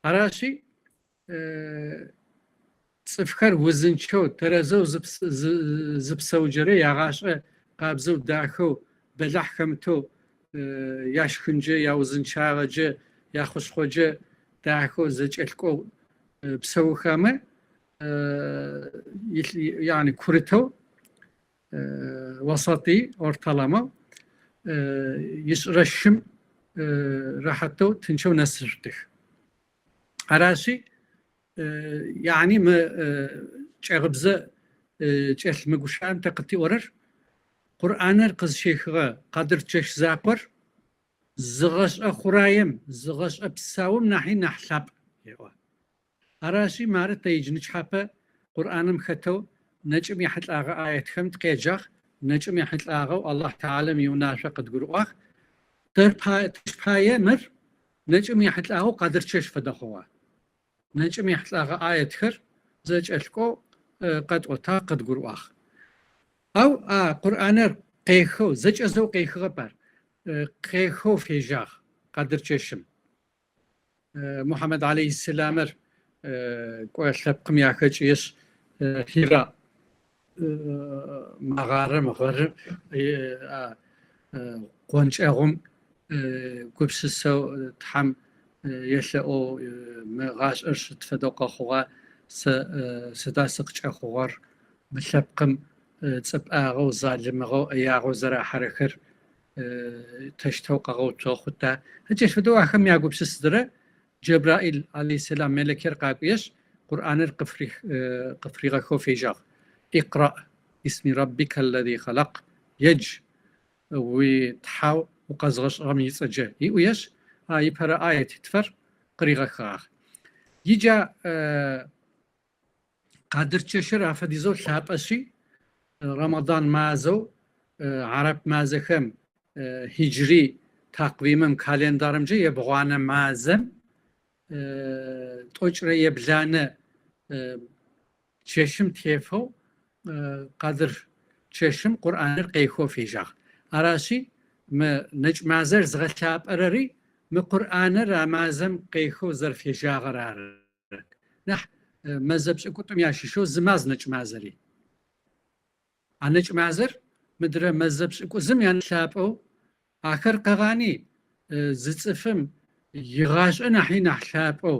Аращи, цӏыфхэр узынчъэу, тэрэзэу зыпсэуджэрэ ягъашӏэ къабзэу, дахэу, бэлахь хэмытэу, яшхынджэ, яузынчъагъэджэ, яхъушъхъоджэ дахэу зэкӏэлъкӏоу псэухэмэ, яни курытэу Васати, ortalama, ишӏырэ щым рэхьатэу, тынчэу нэсышъутых. Аращи, яни мы кӏэгъыбзэ кӏэлъ мы гущыӏэм тэ къытиӏорэр Къурӏаныр къызщехыгъэ Къадыр чэщ закъор зы гъэшӏэ хъураем, зы гъэшӏэ псаум нахьи нахь лъапӏ, еӏо. Аращи, мары тэ иджы нычхьапэ Къурӏаным хэтэу нэкӏым ехьылӏагъэ аетхэм тыкъеджагъ, нэкӏым ехьылӏагъэу Аллахь Тэхьалэм иунашъо къыдгурыӏуагъ. Тэр тэщ пае мыр нэкӏым ехьылӏагъэу Къадыр чэщ фэдэ хъугъэ. Нэкӏым ехьылӏагъэ аетхэр зэкӏэлъкӏоу къэтӏотагъ, къыдгурыӏуагъ. Ау а Къурӏаныр къехэу, зэкӏэзэу къехыгъэп ар, къехэу фежьагъ Къадыр чэщым. Мухьэмэд алейхьиссэламыр кӏуэ лъэпкъым яхэкӏыешъ Хира мэгъарэм гъэрым къонкӏэгъум гупсысэу Тхьэм елъэӏоу мы гъашӏэр сыд фэдэу къэхъугъа, сэ сыда сыкъыкӏэхъугъэр, мы лъэпкъым цӏыпӏагъэу, залымыгъэу, ӏэягъэу зэрахьэрэхэр тэщтэу къэгъэуцугъэ хъута. Джащ фэдэу ахэм ягупсысызэрэ Джэбраил алейхьиссэлам мелэкер къакӏуешъ, Къурӏаныр къыфригъэхэу фежьагъ. Икъраӏ бисми раббика ллази халакъ, едж уи Тхьэу укъэзгъэшӏыгъэм ицӏэджэ, иӏуешъ, а ипэрэ аетитфэр къыригъэхыгъагъ. Иджа Къадыр чэщыр афэдизэу лъапӏэшъи, Рэмэдан мазэу араб мазэхэм хиджри такъвимым, календарымкӏэ ебгъуанэ мазэм тӏокӏрэ ебланэ чэщым тефэу Къадыр чэщым Къурӏаныр къехэу фежьагъ. Аращи, мы нэкӏ мазэр зыгъэлъапӏэрэри мы Къурӏаныр а мазэм къехэу зэрыфежьагъэр ары. Нахь мэзэ пшӏыкӏутӏум ящыщэу зы маз нэкӏ мазэри. А нэкӏ мазэр мыдрэ мэзэ пшӏыкӏузым янахь лъапӏэу ахэр къэгъани, зы цӏыфым игъашӏэ нахьи нахь лъапӏэу,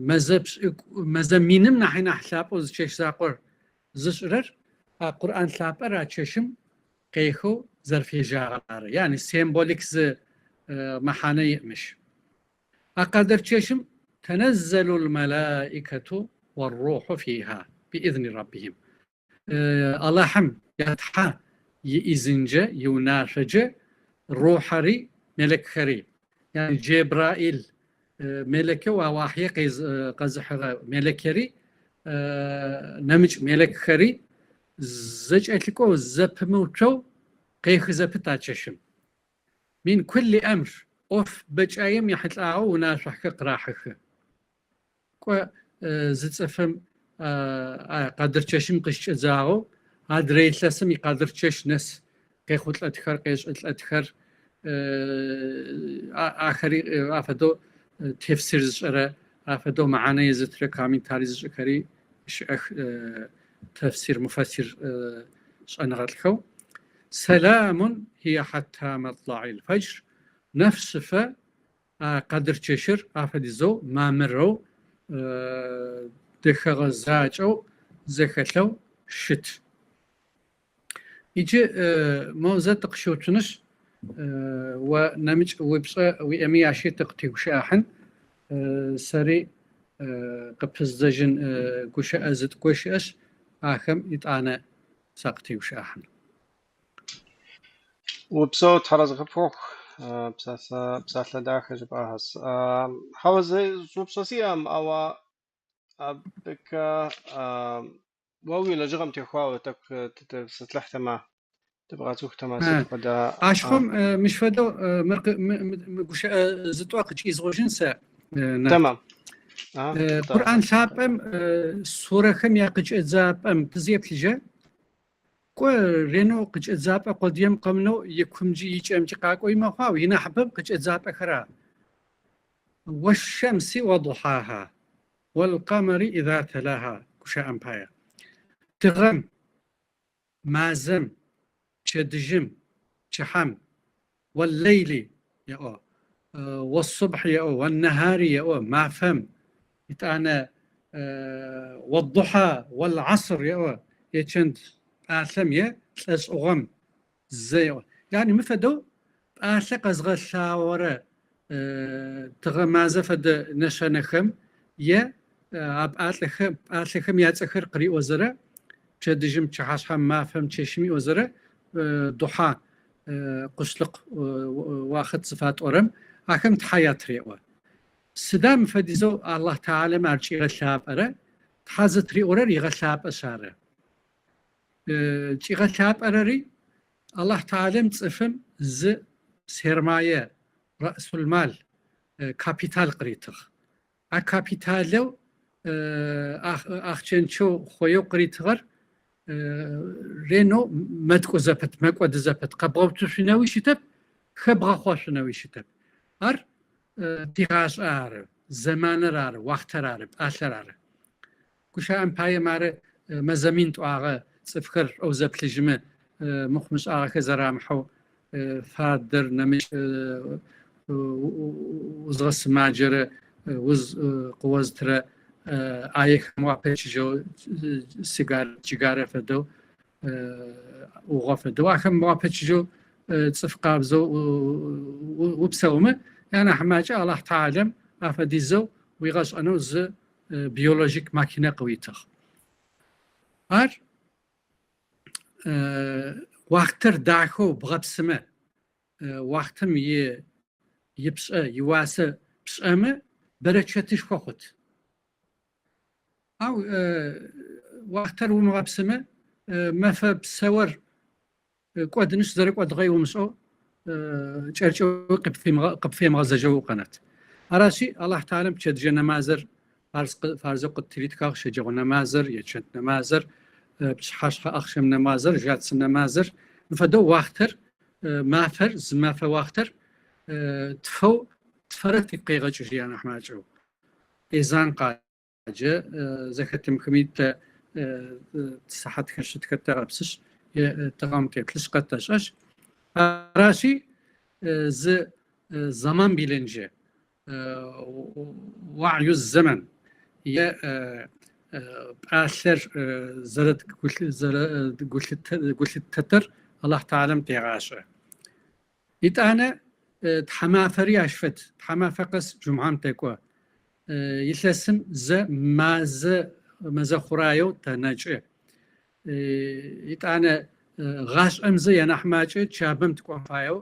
мэзэ пшӏыкӏу, мэзэ миным нахьи нахь лъапӏэу зы чэщ закъор зышӏырэр а Къурӏан лъапӏэр а чэщым къехэу зэрыфежьагъэр ары. Яни символик зы мэхьанэ иӏ мыщ. А Къадыр чэщым тэнэззэлул мэлаикэту уэррухьу фиха биӏизни раббихим. Алахьым я Тхьэ и ӏизынкӏэ, и унашъокӏэ рухьэри мелэкхэри, яни Джебраил мелэкэу а уахьие къэзыхьыгъэ мелэкэри, нэмыкӏ мелэкхэри зэкӏэлъыкӏоу зэпымыуцоу къехы зэпыт а чэщым. Мин кулли ӏэмр, ӏоф бэкӏаем ехьылӏагъэу унашъохэр къырахьыхы. Кӏо, зы цӏыфым а Къадыр чэщым къыщыкӏэдзагъэу адрэ илъэсым и Къадыр чэщ нэс къехъулӏэтхэр, къешӏылӏэтхэр, ахэри афэдэу тефсир зышӏэрэ, афэдэу мэхьанэ езытырэ комментарий зышӏыхэри щыӏэх тэфсир, муфэссир шӏэныгъэлӏхэу. Сэламун хия хьатта мэтлаил фэджр, нэф шъыфэ а Къадыр чэщыр афэдизэу мамырэу, дэхэгъэ закӏэу зэхэлъэу щыт. Иджы моу зэ тыкъыщыуцунышъ, о нэмыкӏ упчӏэ уиӏэми ащи тыкъытегущыӏахьын, сэри къыпыздзэжьын гущыӏэ зытӏу щыӏэшъ, ахэм итӏанэ сакъытегущыӏахьын. Упсэу, Тхьэразэ къыпхухъу, псалъэ, псалъэ дахэ жыпӏахэс. Хьэуэ, зэи упщӏэ сиӏэм, ауэ абыкӏэ уэ уи лэжьыгъэм теухуауэ тӏэкӏу тытепсэлъыхьтэмэ, дыбгъэцӏыхутэмэ, сыт хуэдэ... Ащыгъум мыщ фэдэу мыр мы гущыӏэ зытӏо къыкӏизгъужьын сэ. Тэмэм. Къурӏан лъапӏэм сурэхэм я къыкӏэдзапӏэм тызеплъыжьэ, кӏо ренэу къыкӏэдзапӏэ къодыем къэмынэу икумджи икӏэмкӏи къакӏои мэхъу, ау инахьыбэм къыкӏэдзапӏэхэра. Уэщшэмси уэдухьаха, уэлкъэмэри иза тэлаха гущыӏэм пае. Тыгъэм, мазэм, пчэдыжьым, пчыхьэм, уэллейли еӏо, уэссубхь еӏо, уэннэхьари еӏо, мафэм, итӏанэ уэддухьа, уэлгьаср еӏо, ечэнд пӏалъэм е лӏэшӏыгъом зэ еӏо. Яни мы фэдэу пӏалъэ къэзгъэлъагъорэ тыгъэ мазэ фэдэ нэшанэхэм е а пӏалъэхэм, пӏалъэхэм яцӏэхэр къыриӏозэрэ, пчэдыжьым, пчыхьашъхьэм, мафэм, чэщым иӏозэрэ духьа къушлъыкъ уахъыт зыфатӏорэм ахэм тхьэ ятреӏо. Сыда мы фэдизэу Аллахь Тэхьалэм ар кӏигъэлъапӏэрэ? Тхьэ зытриӏорэр игъэлъапӏэшъ ары. Кӏигъэлъапӏэрэри Аллахь Тэхьалэм цӏыфым зы сермае, раӏсул-мал, капитал къыритыгъ. А капиталэу ахъчэнчъэу хъоеу къыритыгъэр ренэу мэткӏу зэпыт, мэкӏоды зэпыт. Къэбгъэуцушъунэуи щытэп, хэбгъэхъошъунэуи щытэп. Ар. Тигъашӏэ ары, зэманыр ары, уахътэр ары, пӏалъэр ары. Гущыӏэм пае мары мэзэ мин тӏуагъэ цӏыфхэр шӏоу зэплъыжьымэ, мыхъу-мышӏагъэхэр зэрамыхьэу, фадэр, нэмыкӏ узгъэсымаджэрэ, уз къыозытырэ ӏаехэм уапэчыжьэу, сигар, джыгарэ фэдэу, ӏугъо фэдэу, ахэм уапэчыжьэу цӏыф къабзэу упсэумэ, янахь макӏэ Алахь Тэхьалэм афэдизэу уигъэшӏэнэу зы биологик макинэ къыуитыгъ. Ар уахътэр дахэу бгъэпсымэ, уахътэм ипшӏэ, иуасэ пшӏэмэ, бэрэчэтышхо хъут. Ау уахътэр умыгъэпсымэ, мэфэ псэор кӏодынышъ, зэрэкӏодыгъэи умышӏэу, кӏэркӏэуи къыпфемыгъэзэжьэу укъэнэт. Аращи, Алахь Тэхьалэм пчэдыжьэ нэмазэр фарзэу къыттыритхагъ, щэджэгъо нэмазэр, ечэнд нэмазэр, пчыхьэшъхьэ ахъшэм нэмазэр, жацы нэмазэр. Мы фэдэу уахътэр, мафэр, зы мафэ уахътэр тфэу, тфэрэ тыгу къегъэкӏыжьы анахь макӏэу. Эзан къаджэ, зэхэтымыхыми тэ сыхьатхэр щытхэр тэгъэпсышъ, е тыгъэм теплъышъ къэтэшӏэшъ. Аращи, зы zaman bilinci, وعي الزمن е пӏалъэр зэрэдгулъыттэтэр Алахь Тэхьалэм тегъашӏэ. Итӏанэ тхьамафэри ащ фэд, тхьамафэ къэс джумхьам тэкӏо. Илъэсым зэ мазэ, мэзэ хъураеу тэнэкӏы. Итӏанэ гъашӏэм зэ янахь макӏэ Чабэм тыкӏон фаеу,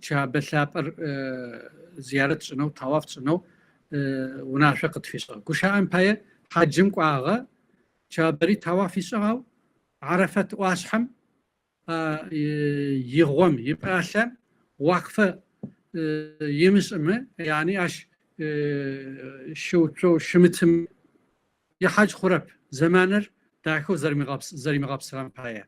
Чабэ лъапӏэр зиярэт тшӏынэу, тауаф тшӏынэу унашъо къытфишӏыгъ. Гущыӏэм пае хьаджым кӏуагъэ, Чабэри тауаф ишӏыгъ, ау Арафат ӏуашъхьэм игъом, ипӏалъэм уакъфэ имышӏымэ, яни ащ щыуцоу щымытымэ, ихьадж хъурэп, зэманыр дахэу зэримыгъэпсыгъэм пае.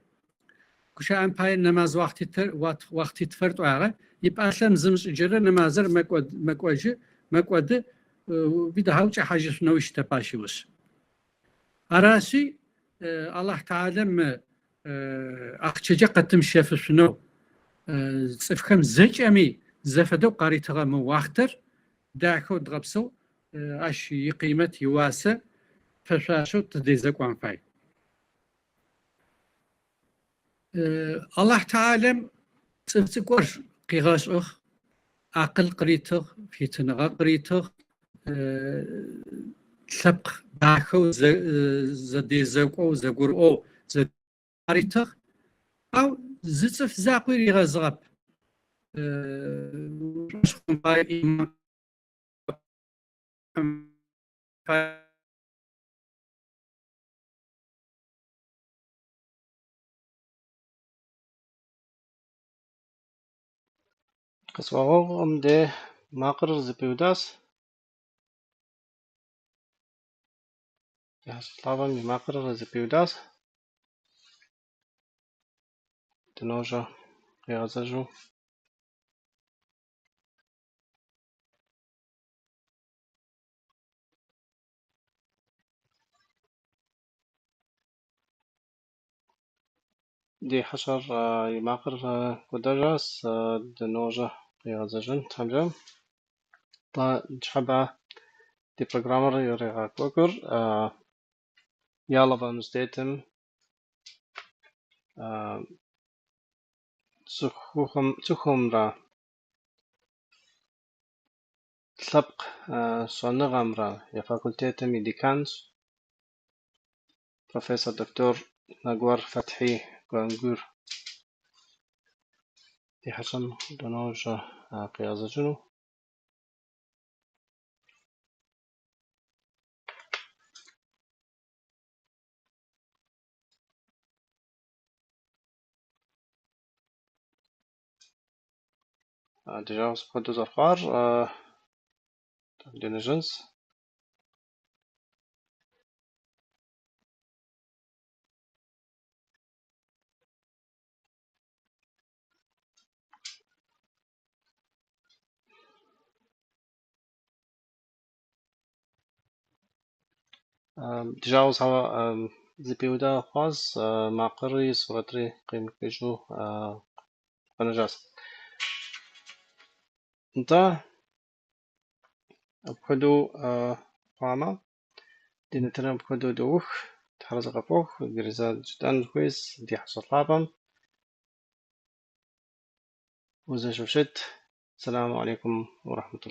Гущыӏэм пае нэмаз уахътитфэр тӏуагъэ, ипӏалъэм зымышӏыджэрэ нэмазыр мэкӏожьы, мэкӏоды, bir daha укӏэхьажьышъунэуи щытэп ащ ыуж. Аращи, Алахь Тэхьалэм мы ахъчэкӏэ къэтымыщэфышъунэу цӏыфхэм зэкӏэми зэфэдэу къаритыгъэ мы уахътэр дахэу дгъэпсэу, ащ икъыймэт, иуасэ фэшъуашэу тыдезэкӏон фай. Алахь Тэхьалэм цӏыф цӏыкӏур къигъэшӏыгъ, акъыл къыритыгъ, фитыныгъэ къыритыгъ, лъэпкъ дахэу зэдезэкӏоу, зэгурыӏоу аритыгъ, ау зы цӏыф закъуи ригъэзыгъэп. Ушӏошъ хъун фае, ӏиман фае. Къысфэгъэгъу де макъыр зэпиудащ. Ди хьэщӏэ лъапӏэм и макъыр зэпиудащ. Дыножьэ къигъэзэжу. Ди хьэщӏэр и макъыр кӏуэдэжащ, дыножьэ къигъэзэжын Тхьэмкӏэ. Тӏэ ныщхьэбэ ди программэр иригъэкӏуэкӏыр Яловэ университетым цӏыхумрэ лъэпкъ щӏэныгъэмрэ я факультетым и деканщ профессор, доктор Нэгуэр Фэтхьи Гюнгюр. Ди хьэщӏэм дыножьэ къигъэзэжыну. Ди жагъуэщ апхуэдэу зэрыхъуар, дынежьэнщ. Ди жагъуэ щхьауэ зэпиуда хъуащ, макъри сурэтри къимыкӏыжу къэнэжащ. Нтӏэ, апхуэдэу хъуамэ, ди нэтыныр апхуэдэу доух. Тхьэр къыфхухъу, иджыри зэ жытӏэн хуейщ ди хьэщӏэ лъапӏэм. Узыншэу фыщыт. Сэлам алейкум уа рахматуллах.